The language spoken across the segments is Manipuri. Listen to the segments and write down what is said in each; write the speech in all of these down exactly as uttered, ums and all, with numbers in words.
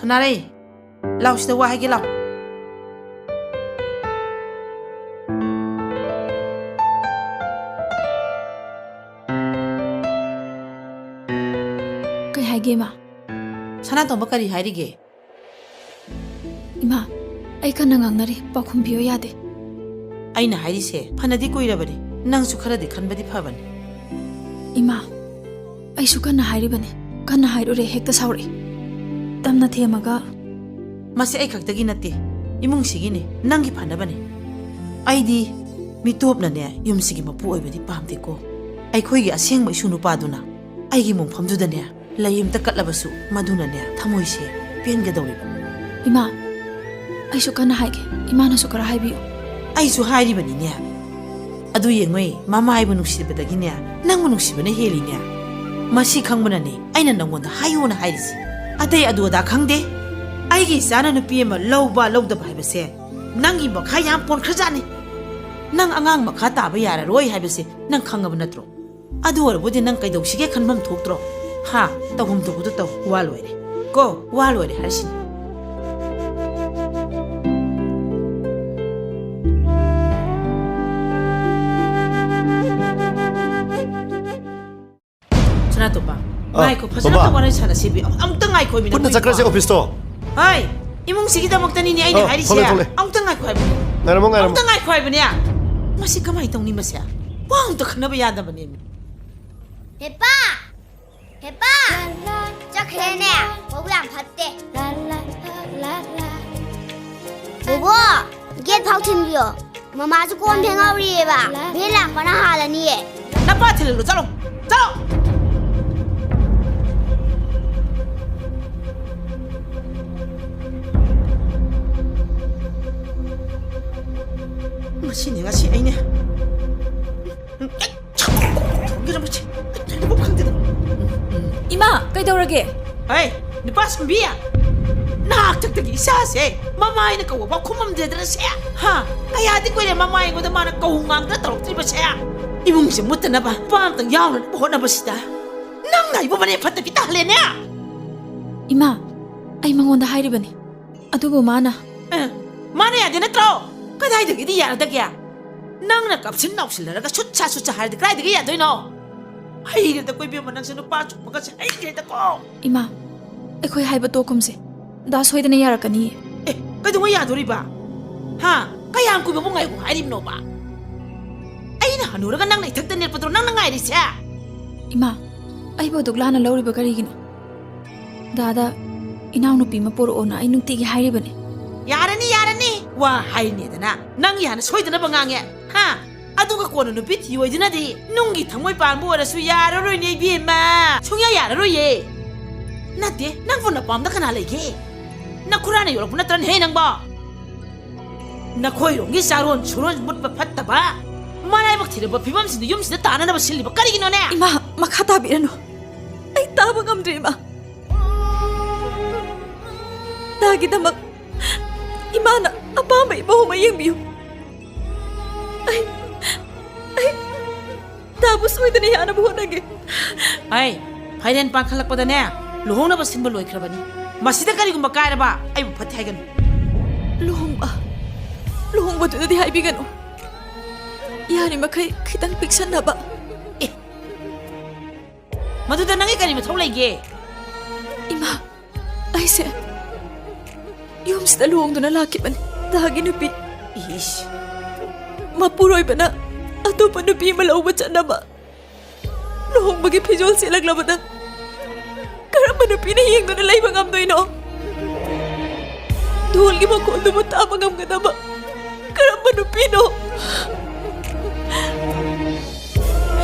ꯁꯅꯥꯔꯩ, ꯂꯥꯎ, ꯁꯤꯗ ꯋꯥ ꯍꯥꯏꯒꯦ, ꯂꯥꯎ꯫ ꯀꯩ ꯍꯥꯏꯒꯦ, ꯏꯃꯥ? ꯁꯅꯥꯇꯣꯝꯕ ꯀꯔꯤ ꯍꯥꯏꯔꯤꯒꯦ? ꯏꯃꯥ, ꯑꯩ ꯀꯟꯅ ꯉꯥꯡꯅꯔꯤ, ꯄꯥꯎꯈꯨꯝ ꯄꯤꯌꯣ ꯌꯥꯗꯦ꯫ ꯑꯩꯅ ꯍꯥꯏꯔꯤꯁꯦ ꯐꯅꯗꯤ ꯀꯨꯏꯔꯕꯅꯤ, ꯅꯪꯁꯨ ꯈꯔꯗꯤ ꯈꯟꯕꯗꯤ ꯐꯕꯅꯤ꯫ ꯏꯃꯥ, ꯑꯩꯁꯨ ꯀꯟꯅ ꯍꯥꯏꯔꯤꯕꯅꯤ, ꯀꯟꯅ ꯍꯥꯏꯔꯨꯔꯦ, ꯍꯦꯛꯇ ꯁꯥꯎꯔꯛꯏ꯫ ꯇꯝꯅ ꯊꯦꯝꯃꯒ꯫ ꯃꯁꯤ ꯑꯩ ꯈꯛꯇꯒꯤ ꯅꯠꯇꯦ, ꯏꯃꯨꯡꯁꯤꯒꯤꯅꯤ, ꯅꯪꯒꯤ ꯐꯅꯕꯅꯤ꯫ ꯑꯩꯗꯤ ꯃꯤꯇꯣꯞꯅꯅꯦ ꯌꯨꯝꯁꯤꯒꯤ ꯃꯄꯨ ꯑꯣꯏꯕꯗꯤ ꯄꯥꯝꯗꯦꯀꯣ꯫ ꯑꯩꯈꯣꯏꯒꯤ ꯑꯁꯦꯡꯕ ꯏꯁꯨ ꯅꯨꯄꯥꯗꯨꯅ ꯑꯩꯒꯤ ꯃꯣꯡꯐꯝꯗꯨꯗꯅꯦ ꯂꯩ ꯑꯃꯇ ꯀꯠꯂꯕꯁꯨ ꯃꯗꯨꯅꯅꯦ ꯊꯃꯣꯏꯁꯦ ꯄꯦꯟꯒꯗꯧꯔꯤꯕ꯫ ꯏꯃꯥ, ꯑꯩꯁꯨ ꯀꯟꯅ ꯍꯥꯏꯒꯦ, ꯏꯃꯥꯅꯁꯨ ꯈꯔ ꯍꯥꯏꯕꯤꯌꯨ꯫ ꯑꯩꯁꯨ ꯍꯥꯏꯔꯤꯕꯅꯤꯅꯦ꯫ ꯑꯗꯨ ꯌꯦꯡꯉꯨꯏ, ꯃꯃꯥ ꯑꯩꯕꯨ ꯅꯨꯡꯁꯤꯕꯗꯒꯤꯅꯦ ꯅꯪꯕꯨ ꯅꯨꯡꯁꯤꯕꯅ ꯍꯦꯜꯂꯤꯅꯦ꯫ ꯃꯁꯤ ꯈꯪꯕꯅꯅꯦ ꯑꯩꯅ ꯅꯪꯉꯣꯟꯗ ꯍꯥꯏꯌꯣꯅ ꯍꯥꯏꯔꯤꯁꯤ꯫ ꯑꯇꯩ ꯑꯗꯨ ꯑꯗꯥ ꯈꯪꯗꯦ꯫ ꯑꯩꯒꯤ ꯏꯆꯥꯅ ꯅꯨꯄꯤ ꯑꯃ ꯂꯧꯕ ꯂꯧꯗꯕ ꯍꯥꯏꯕꯁꯦ ꯅꯪꯒꯤ ꯃꯈꯥ ꯌꯥꯝ ꯄꯣꯟꯈ꯭ꯔꯖꯥꯠꯅꯤ꯫ ꯅꯪ ꯑꯉꯥꯡ ꯃꯈꯥ ꯇꯥꯕ ꯌꯥꯔꯔꯣꯏ ꯍꯥꯏꯕꯁꯦ ꯅꯪ ꯈꯪꯉꯕ ꯅꯠꯇ꯭ꯔꯣ? ꯑꯗꯨ ꯑꯣꯏꯔꯕꯨꯗꯤ ꯅꯪ ꯀꯩꯗꯧꯁꯤꯒꯦ ꯈꯟꯐꯝ ꯊꯣꯛꯇ꯭ꯔꯣ? ꯍꯥ? ꯇꯧꯐꯝ ꯊꯣꯛꯄꯗꯨ ꯇꯧ꯫ ꯋꯥ ꯂꯣꯏꯔꯦ꯫ ꯀꯣ, ꯋꯥ ꯂꯣꯏꯔꯦ ꯍꯥꯏꯔꯤꯁꯤꯅꯤ꯫ ꯁꯅꯥꯇꯣꯝꯕ, ꯑ, ꯉꯥꯏꯈꯣ, ꯐꯖꯅ ꯇꯣꯝꯕ꯫ ꯑꯝꯇ ꯋꯥꯔꯤ ꯁꯥꯟꯅꯁꯤ, ꯏꯕꯦꯝ꯫ ꯑꯃꯨꯛꯇ ꯉꯥꯏꯈꯣ, ꯏꯕꯦꯝ, ꯄꯨꯟꯅ ꯅꯈꯣꯏ ꯆꯠꯈ꯭ꯔꯁꯦ ꯅꯨꯄꯥ꯫ ꯑꯣꯐꯤꯁꯇꯣ꯫ ꯍꯣꯏ, ꯏꯃꯨꯡꯁꯤꯒꯤꯗꯃꯛꯇꯅꯤꯅꯦ ꯑꯩꯅ ꯑ, ꯍꯥꯏꯔꯤꯁꯦ꯫ ꯊꯣꯛꯂꯛꯑꯦ, ꯊꯣꯛꯂꯛꯑꯦ꯫ ꯑꯃꯨꯛꯇ ꯉꯥꯏꯈꯣ ꯍꯥꯏꯕꯅꯦ꯫ ꯉꯥꯏꯔꯝꯃꯣ, ꯉꯥꯏꯔꯝꯃꯣ꯫ ꯑꯃꯨꯛꯇ ꯉꯥꯏꯈꯣ ꯍꯥꯏꯕꯅꯦ꯫ ꯃꯁꯤ ꯀꯃꯥꯏꯅ ꯇꯧꯅꯤ ꯃꯁꯦ? ꯋꯥ ꯑꯃꯨꯛꯇ ꯈꯟꯅꯕ ꯌꯥꯗꯕꯅꯦꯃꯤ꯫ ꯍꯦꯄꯥ! ꯍꯦꯄꯥ! ꯆꯠꯈ꯭ꯔꯦꯅꯦ꯫ ꯃꯕꯨꯛ ꯌꯥꯝ ꯐꯠꯇꯦ꯫ ꯕꯣꯕꯣ, ꯒꯦꯠ ꯐꯥꯎ ꯊꯤꯟꯕꯤꯌꯣ꯫ ꯃꯃꯥꯁꯨ ꯀꯣꯟ ꯐꯦꯡꯍꯧꯔꯤꯑꯕ꯫ ꯚꯦꯟ ꯂꯥꯛꯄꯅ ꯍꯥꯜꯂꯅꯤꯌꯦ꯫ ꯅꯄꯥ ꯊꯤꯜꯍꯜꯂꯨ, ꯆꯠꯂꯣ, ꯆꯠꯂꯣ꯫ ꯉꯁꯤꯅꯦ, ꯉꯁꯤ ꯑꯩꯅꯦ꯫ ꯏꯃꯥ, ꯀꯩꯗꯧꯔꯒꯦ? ꯍꯩ, ꯅꯨꯄꯥ ꯁꯨꯝꯕꯤ! ꯅꯍꯥꯛꯇꯛꯇꯒꯤ ꯏꯆꯥꯁꯦ ꯃꯃꯥꯏꯅ ꯀꯧꯕ ꯐꯥꯎ ꯈꯨꯝꯃꯝꯗ꯭ꯔꯦꯗꯅ ꯁꯦ! ꯍꯥ? ꯀꯌꯥꯗꯤ ꯀꯨꯏꯔꯦ ꯃꯃꯥ ꯑꯩꯉꯣꯟꯗ ꯃꯥꯅ ꯀꯧ ꯉꯥꯡꯗ ꯇꯧꯔꯛꯇ꯭ꯔꯤꯕꯁꯦ! ꯏꯃꯨꯡꯁꯦ ꯃꯨꯠꯇꯅꯕ ꯅꯨꯄꯥ ꯑꯝꯇꯪ ꯌꯥꯎꯅꯅꯕ ꯍꯣꯠꯅꯕꯁꯤꯗ ꯅꯪꯅ ꯑꯩꯕꯨ ꯃꯅꯦꯝ ꯐꯠꯇꯕꯤ ꯇꯥꯍꯜꯂꯦꯅꯦ! ꯏꯃꯥ, ꯑꯩ ꯃꯉꯣꯟꯗ ꯍꯥꯏꯔꯤꯕꯅꯤ, ꯑꯗꯨꯕꯨ ꯃꯥꯅ꯫ ꯑꯦ, ꯃꯥꯅ ꯌꯥꯗꯦ ꯅꯠꯇ꯭ꯔꯣ? ꯀꯗꯥꯏꯗꯒꯤꯗꯤ ꯌꯥꯔꯗꯒꯦ? ꯅꯪꯅ ꯀꯞꯁꯤꯟ ꯂꯥꯎꯁꯤꯜꯂꯔꯒ ꯁꯨꯠ ꯁꯥ ꯁꯨꯠ ꯁꯥ ꯍꯥꯏꯔꯗꯤ ꯀꯗꯥꯏꯗꯒꯤ ꯌꯥꯗꯣꯏꯅꯣ? ꯍꯩꯔꯦꯗꯀꯣ ꯏꯕꯦꯝꯃ, ꯅꯪꯁꯦ ꯅꯨꯄꯥ ꯆꯨꯝꯕꯒꯁꯦ ꯍꯩꯔꯦꯗꯀꯣ꯫ ꯏꯃꯥ, ꯑꯩꯈꯣꯏ ꯍꯥꯏꯕ ꯇꯣꯛꯈꯨꯝꯁꯦ꯫ ꯗꯥ ꯁꯣꯏꯗꯅ ꯌꯥꯔꯛꯀꯅꯤꯌꯦ꯫ ꯑꯦ, ꯀꯩꯗꯧꯉꯩ ꯌꯥꯗꯣꯔꯤꯕ? ꯍꯥ? ꯀꯌꯥꯝ ꯀꯨꯏꯕꯕꯨ ꯉꯥꯏꯈꯣ ꯍꯥꯏꯔꯤꯕꯅꯣꯕ? ꯑꯩꯅ ꯍꯅꯨꯔꯒ ꯅꯪꯅ ꯏꯊꯛꯇ ꯅꯦꯠꯄꯗꯨꯔꯣ ꯅꯪꯅ ꯉꯥꯏꯔꯤꯁꯦ? ꯏꯃꯥ, ꯑꯩꯕꯨ ꯑꯗꯨꯛ ꯂꯥꯟꯅ ꯂꯧꯔꯤꯕ ꯀꯔꯤꯒꯤꯅꯣ? ꯗꯥꯗ ꯏꯅꯥꯎꯅꯨꯄꯤ ꯑꯃ ꯄꯣꯔꯛꯑꯣꯅ ꯑꯩ ꯅꯨꯡꯇꯤꯒꯤ ꯍꯥꯏꯔꯤꯕꯅꯤ꯫ ꯌꯥꯔꯅꯤ, ꯌꯥꯔꯅꯤ꯫ ꯋꯥ ꯍꯥꯏꯔꯤꯅꯦꯗꯅ ꯅꯪꯒꯤ ꯍꯥꯟꯅ ꯁꯣꯏꯗꯅꯕ ꯉꯥꯡꯉꯦ꯫ ꯍꯥ? ꯑꯗꯨꯒ ꯀꯣꯟꯅ ꯅꯨꯄꯤ ꯊꯤꯌꯣꯏꯗꯨꯅꯗꯤ ꯅꯨꯡꯒꯤ ꯊꯃꯣꯏ ꯄꯥꯟꯕ ꯑꯣꯏꯔꯁꯨ ꯌꯥꯔꯔꯣꯏꯅꯦ ꯏꯕꯦꯝꯃ꯫ ꯁꯨꯡꯌꯥ ꯌꯥꯔꯔꯣꯏꯌꯦ꯫ ꯅꯠꯇꯦ, ꯅꯪꯕꯨ ꯅꯄꯥꯝꯗ ꯀꯅꯥ ꯂꯩꯒꯦ? ꯅꯈꯨꯔꯥꯅ ꯌꯣꯜꯂꯛꯄ ꯅꯠꯇ꯭ꯔꯅꯦꯍꯦ ꯅꯪꯕꯣ? ꯅꯈꯣꯏꯔꯣꯝꯒꯤ ꯆꯥꯔꯣꯟ ꯁꯨꯔꯣꯟ ꯃꯨꯠꯄ ꯐꯠꯇꯕ, ꯃꯔꯥꯏꯕꯛ ꯊꯤꯔꯕ ꯐꯤꯕꯝꯁꯤꯗ ꯌꯨꯝꯁꯤꯗ ꯇꯥꯅꯅꯕ ꯁꯤꯜꯂꯤꯕ ꯀꯔꯤꯒꯤꯅꯣꯅꯦ? ꯏꯃꯥ, ꯃꯈꯥ ꯇꯥꯕꯤꯔꯅꯨ꯫ ꯑꯩ ꯇꯥꯕ ꯉꯝꯗ꯭ꯔꯦ, ꯏꯃꯥ꯫ ꯗꯥꯒꯤꯗꯃꯛ ꯏꯃꯥꯅ ꯑꯄꯥꯝꯕ ꯏꯃꯧ ꯑꯃ ꯌꯦꯡꯕꯤꯌꯨ꯫ ꯑꯩ, ꯑꯩ ꯗꯥꯕꯨ ꯁꯣꯏꯗꯅ ꯌꯥꯅꯕ ꯍꯣꯠꯅꯒꯦ꯫ ꯑꯩ, ꯐꯥꯏꯔꯦꯟ ꯄꯥꯟꯈꯠꯂꯛꯄꯗꯅꯦ, ꯂꯨꯍꯣꯡꯅꯕ ꯁꯤꯟꯕ ꯂꯣꯏꯈ꯭ꯔꯕꯅꯤ꯫ ꯃꯁꯤꯗ ꯀꯔꯤꯒꯨꯝꯕ ꯀꯥꯏꯔꯕ ꯑꯩꯕꯨ ꯐꯠꯇꯦ ꯍꯥꯏꯒꯅꯨ꯫ ꯂꯨꯍꯣꯡꯕ, ꯂꯨꯍꯣꯡꯕꯗꯨꯗꯗꯤ ꯍꯥꯏꯕꯤꯒꯅꯨ꯫ ꯌꯥꯔꯤꯃꯈꯩ ꯈꯤꯇꯪ ꯄꯤꯛꯁꯟꯅꯕ꯫ ꯑꯦ, ꯃꯗꯨꯗ ꯅꯪꯒꯤ ꯀꯔꯤ ꯃꯊꯧ ꯂꯩꯒꯦ? ꯏꯃꯥ, ꯑꯩꯁꯦ ꯌꯨꯝꯁꯤꯗ ꯂꯨꯍꯣꯡꯗꯨꯅ ꯂꯥꯛꯈꯤꯕꯅꯤ꯫ ꯗꯥꯒꯤ ꯅꯨꯄꯤ꯫ ꯏꯁ꯫ ꯃꯄꯨꯔꯣꯏꯕꯅ ꯑꯇꯣꯞꯄ ꯅꯨꯄꯤ ꯑꯃ ꯂꯧꯕ ꯆꯠꯅꯕ ꯂꯨꯍꯣꯡꯕꯒꯤ ꯐꯤꯖꯣꯜ ꯁꯦꯠꯂꯛꯂꯕꯗ ꯀꯔꯝꯕ ꯅꯨꯄꯤꯅ ꯌꯦꯡꯗꯨꯅ ꯂꯩꯕ ꯉꯝꯗꯣꯏꯅꯣ? ꯙꯣꯜꯒꯤ ꯃꯈꯣꯜꯗꯨꯕꯨ ꯇꯥꯕ ꯉꯝꯒꯗꯕ ꯀꯔꯝꯕ ꯅꯨꯄꯤꯅꯣ?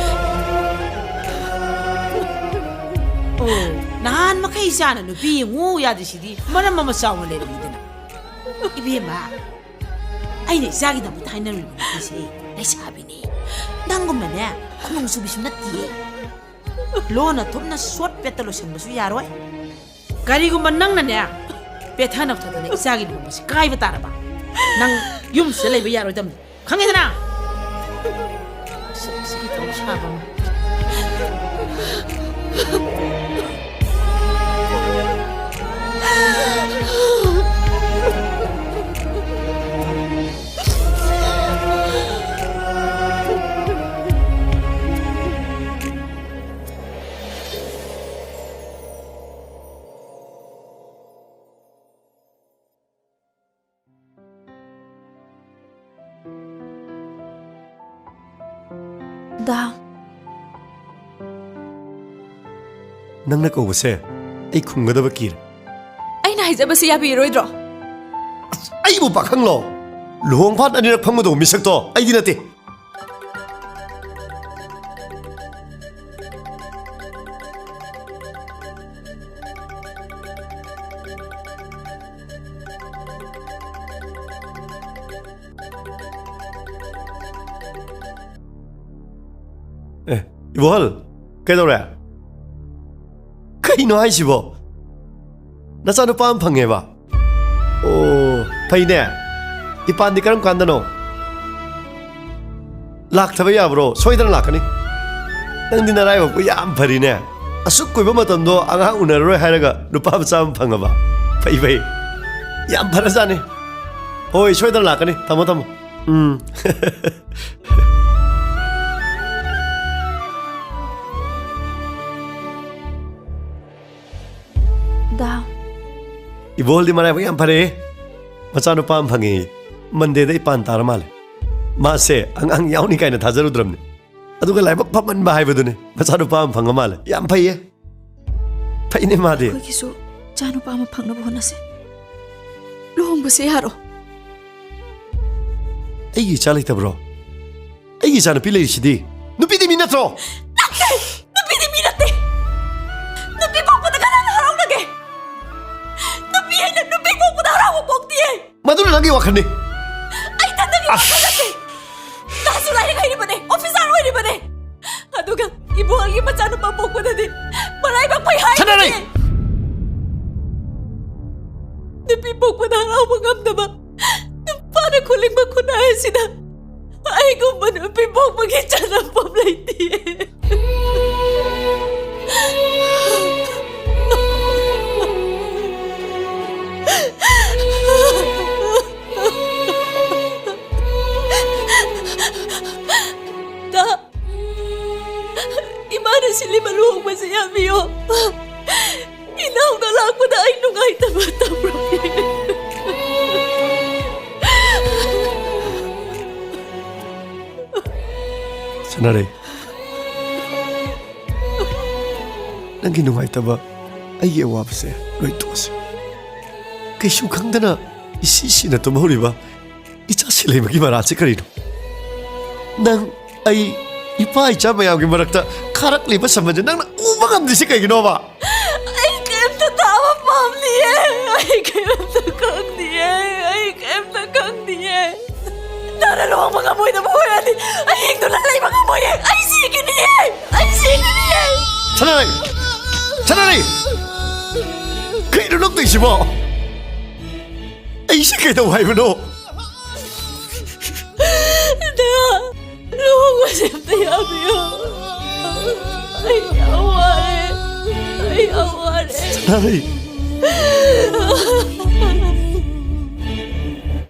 ꯑꯣ, ꯅꯍꯥꯟ ꯃꯈꯩ ꯏꯆꯥꯅ ꯅꯨꯄꯤ ꯌꯦꯡꯉꯨ ꯌꯥꯗ꯭ꯔꯤꯁꯤꯗꯤ ꯃꯔꯝ ꯑꯃ ꯆꯥꯎꯅ ꯂꯩꯔꯝꯃꯤꯗꯅ꯫ ꯏꯕꯦꯝꯃ, ꯑꯩꯅ ꯏꯆꯥꯒꯤꯗꯃꯛꯇ ꯍꯥꯏꯅꯔꯨꯔꯤꯕ ꯅꯨꯄꯤꯁꯦ ꯂꯩꯁꯥꯕꯤꯅꯤ꯫ ꯅꯪꯒꯨꯝꯅꯅꯦ ꯈꯨꯅꯨꯡ ꯆꯨꯕꯤꯁꯨ ꯅꯠꯇꯤꯌꯦ꯫ ꯂꯣꯟꯅ ꯊꯨꯞꯅ ꯁꯣꯠ ꯄꯦꯠꯇ ꯂꯣꯏꯁꯤꯟꯕꯁꯨ ꯌꯥꯔꯣꯏ꯫ ꯀꯔꯤꯒꯨꯝꯕ ꯅꯪꯅꯅꯦ ꯄꯦꯊ ꯅꯧꯊꯗꯅ ꯏꯆꯥꯒꯤ ꯂꯨꯍꯣꯡꯕꯁꯦ ꯀꯥꯏꯕ ꯇꯥꯔꯕ, ꯅꯪ ꯌꯨꯝꯁꯤꯗ ꯂꯩꯕ ꯌꯥꯔꯣꯏꯗꯕꯅꯤ, ꯈꯪꯉꯦꯗꯅ? ꯁꯤ, ꯁꯤꯒꯤ ꯊꯕꯛ ꯁꯥꯕ ꯑꯃ꯫ ꯗꯥ꯫ ꯅꯪꯅ ꯀꯧꯕꯁꯦ ꯑꯩ ꯈꯨꯝꯒꯗꯕ ꯀꯤꯔꯦ꯫ ꯑꯩꯅ ꯍꯥꯏꯖꯕꯁꯤ ꯌꯥꯕꯤꯔꯣꯏꯗ꯭ꯔꯣ? ꯑꯁ, ꯑꯩꯕꯨ ꯄꯥꯈꯪꯂꯣ? ꯂꯨꯍꯣꯡ ꯐꯥꯠ ꯑꯅꯤꯔꯛ ꯐꯝꯒꯗꯧꯕ ꯃꯤꯁꯛꯇꯣ ꯑꯩꯗꯤ ꯅꯠꯇꯦ꯫ ꯑꯦ, ꯏꯕꯣꯍꯜ, ꯀꯩꯗꯧꯔꯦ? ꯀꯩꯅꯣ ꯍꯥꯏꯁꯤꯕꯣ? ꯅꯆꯥꯅꯨꯄꯥ ꯑꯃ ꯐꯪꯉꯦꯕ? ꯑꯣ, ꯐꯩꯅꯦ꯫ ꯏꯄꯥꯟꯗꯤ ꯀꯔꯝ ꯀꯥꯟꯗꯅꯣ? ꯂꯥꯛꯇꯕ ꯌꯥꯕ꯭ꯔꯣ? ꯁꯣꯏꯗꯅ ꯂꯥꯛꯀꯅꯤ꯫ ꯅꯪꯗꯤ ꯅꯔꯥꯏꯕꯛꯄꯨ ꯌꯥꯝ ꯐꯔꯤꯅꯦ꯫ ꯑꯁꯨꯛ ꯀꯨꯏꯕ ꯃꯇꯝꯗꯣ ꯑꯉꯥꯡ ꯎꯅꯔꯔꯣꯏ ꯍꯥꯏꯔꯒ ꯅꯨꯄꯥ ꯃꯆꯥ ꯑꯃ ꯐꯪꯉꯕ? ꯐꯩ, ꯐꯩ꯫ ꯌꯥꯝ ꯐꯔꯖꯥꯠꯅꯤ꯫ ꯍꯣꯏ, ꯁꯣꯏꯗꯅ ꯂꯥꯛꯀꯅꯤ꯫ ꯊꯝꯃꯣ, ꯊꯝꯃꯣ꯫ ꯎꯝ꯫ ꯗꯥ꯫ ꯏꯕꯣꯍꯜꯗꯤ ꯃꯔꯥꯏꯕꯛ ꯌꯥꯝ ꯐꯔꯦ꯫ ꯃꯆꯥꯅꯨꯄꯥ ꯑꯃ ꯐꯪꯉꯦ꯫ ꯃꯟꯗꯦꯗ ꯏꯄꯥꯟ ꯇꯥꯔ ꯃꯥꯜꯂꯦ꯫ ꯃꯥꯁꯦ ꯑꯉꯥꯡ ꯌꯥꯎꯅꯤ ꯀꯥꯏꯅ ꯊꯥꯖꯔꯨꯗ꯭ꯔꯕꯅꯤ꯫ ꯑꯗꯨꯒ ꯂꯥꯏꯕꯛ ꯐꯃꯟꯕ ꯍꯥꯏꯕꯗꯨꯅꯤ꯫ ꯃꯆꯥꯅꯨꯄꯥ ꯑꯃ ꯐꯪꯉ ꯃꯥꯜꯂꯦ꯫ ꯌꯥꯝ ꯐꯩꯌꯦ꯫ ꯐꯩꯅꯦ ꯃꯥꯗꯤ꯫ ꯑꯩꯈꯣꯏꯒꯤꯁꯨ ꯏꯆꯥꯅꯨꯄꯥ ꯑꯃ ꯐꯪꯅꯕ ꯍꯣꯠꯅꯁꯦ꯫ ꯂꯨꯍꯣꯡꯕꯁꯦ ꯌꯥꯔꯣ? ꯑꯩꯒꯤ ꯏꯆꯥ ꯂꯩꯇꯕ꯭ꯔꯣ? ꯑꯩꯒꯤ ꯏꯆꯥꯅꯨꯄꯤ ꯂꯩꯔꯤꯁꯤꯗꯤ꯫ ꯅꯨꯄꯤꯗꯤ ꯃꯤ ꯅꯠꯇ꯭ꯔꯣ? ꯅꯠꯇꯦ! ꯅꯨꯄꯤꯗꯤ ꯃꯤ ꯅꯠꯇꯦ! ꯅꯨꯄꯤ ꯄꯣꯛꯄꯗ ꯀꯅꯥꯅ ꯍꯔꯥꯎꯅꯒꯦ? ꯅꯨꯄꯤ ꯍꯥꯏꯅ ꯅꯨꯄꯤ ꯄꯣꯛꯄꯗ ꯍꯔꯥꯎꯕ ꯄꯣꯛꯇꯤꯌꯦ! ꯃꯗꯨꯅ ꯅꯪꯒꯤ ꯋꯥꯈꯜꯅꯤ꯫ ꯑꯩ ꯏꯊꯟꯇꯒꯤ ꯋꯥꯈꯜ ꯅꯠꯇꯦ꯫ ꯗꯥꯁꯨ ꯂꯥꯏꯔꯤꯛ ꯍꯩꯔꯤꯕꯅꯦ, ꯑꯣꯐꯤꯁꯥꯔ ꯑꯣꯏꯔꯤꯕꯅꯦ꯫ ꯑꯗꯨꯒ ꯏꯕꯣꯍꯜꯒꯤ ꯃꯆꯥꯅꯨꯄꯥ ꯄꯣꯛꯄꯗꯗꯤ ꯃꯔꯥꯏꯕꯛ ꯐꯩ ꯍꯥꯏ꯫ ꯁꯥꯟꯅꯔꯩ! ꯅꯨꯄꯤ ꯄꯣꯛꯄꯗ ꯍꯔꯥꯎꯕ ꯉꯝꯗꯕ ꯅꯨꯄꯥꯅ ꯈꯨꯂꯤꯡꯕ ꯈꯨꯟꯅꯥꯏ ꯑꯁꯤꯗ ꯑꯩꯒꯨꯝꯕ ꯅꯨꯄꯤ ꯄꯣꯛꯄꯒꯤ ꯆꯥꯟꯅꯐꯝ ꯂꯩꯇꯦ꯫ ꯗꯥ, ꯏꯃꯥꯅ ꯁꯤꯜꯂꯤꯕ ꯂꯨꯍꯣꯡꯕꯁꯦ ꯌꯥꯕꯤꯌꯣ꯫ ꯏꯅꯥꯎꯅ ꯂꯥꯛꯄꯗ ꯑꯩ ꯅꯨꯡꯉꯥꯏꯇꯕ ꯇꯧꯔꯝꯃꯤ꯫ ꯁꯅꯥꯔꯩ, ꯅꯪꯒꯤ ꯅꯨꯡꯉꯥꯏꯇꯕ, ꯑꯩꯒꯤ ꯑꯋꯥꯕꯁꯦ ꯂꯣꯏ ꯇꯣꯛꯑꯁꯤ꯫ ꯀꯩꯁꯨ ꯈꯪꯗꯅ ꯏꯁꯤ ꯁꯤꯅ ꯇꯨꯝꯍꯧꯔꯤꯕ ꯏꯆꯥ ꯁꯤꯂꯩꯃꯒꯤ ꯃꯔꯥꯜꯁꯦ ꯀꯔꯤꯅꯣ? ꯅꯪ, ꯑꯩ, ꯏꯄꯥ ꯏꯆꯥ ꯃꯌꯥꯝꯒꯤ ꯃꯔꯛꯇ ꯈꯥꯔꯛꯂꯤꯕ ꯁꯃꯟꯁꯦ ꯅꯪꯅ ꯎꯕ ꯉꯝꯗ꯭ꯔꯤꯁꯦ ꯀꯩꯒꯤꯅꯣꯕ? ꯑꯩ ꯀꯩꯝꯇ ꯇꯥꯕ ꯄꯥꯝꯗꯤꯌꯦ꯫ ꯑꯩ ꯀꯩꯝꯇ ꯈꯪꯗꯤꯌꯦ꯫ ꯑꯩ ꯀꯩꯝꯇ ꯈꯪꯗꯤꯌꯦ꯫ ꯅꯪꯅ ꯂꯨꯍꯣꯡꯕ ꯉꯝꯃꯣꯏꯗꯕ ꯑꯣꯏꯔꯗꯤ ꯑꯩ ꯍꯤꯡꯗꯨꯅ ꯂꯩꯕ ꯉꯝꯃꯣꯏꯌꯦ꯫ ꯑꯩ ꯁꯤꯈꯤꯅꯤꯌꯦ꯫ ꯑꯩ ꯁꯤꯈꯤꯅꯤꯌꯦ꯫ ꯁꯅꯥꯔꯩ! ꯁꯅꯥꯔꯩ! ꯀꯩꯅꯣ ꯅꯪ ꯇꯧꯏꯁꯤꯕꯣ? ꯑꯩꯁꯦ ꯀꯩꯗꯧ ꯍꯥꯏꯕꯅꯣ? ꯗꯥ, ꯂꯨꯍꯣꯡꯕꯁꯦ ꯑꯝꯇ ꯌꯥꯕꯤꯌꯨ꯫ ꯑꯩ ꯌꯥꯝ ꯋꯥꯔꯦ꯫ ꯑꯩ ꯌꯥꯝ ꯋꯥꯔꯦ꯫ ꯁꯅꯥꯔꯩ!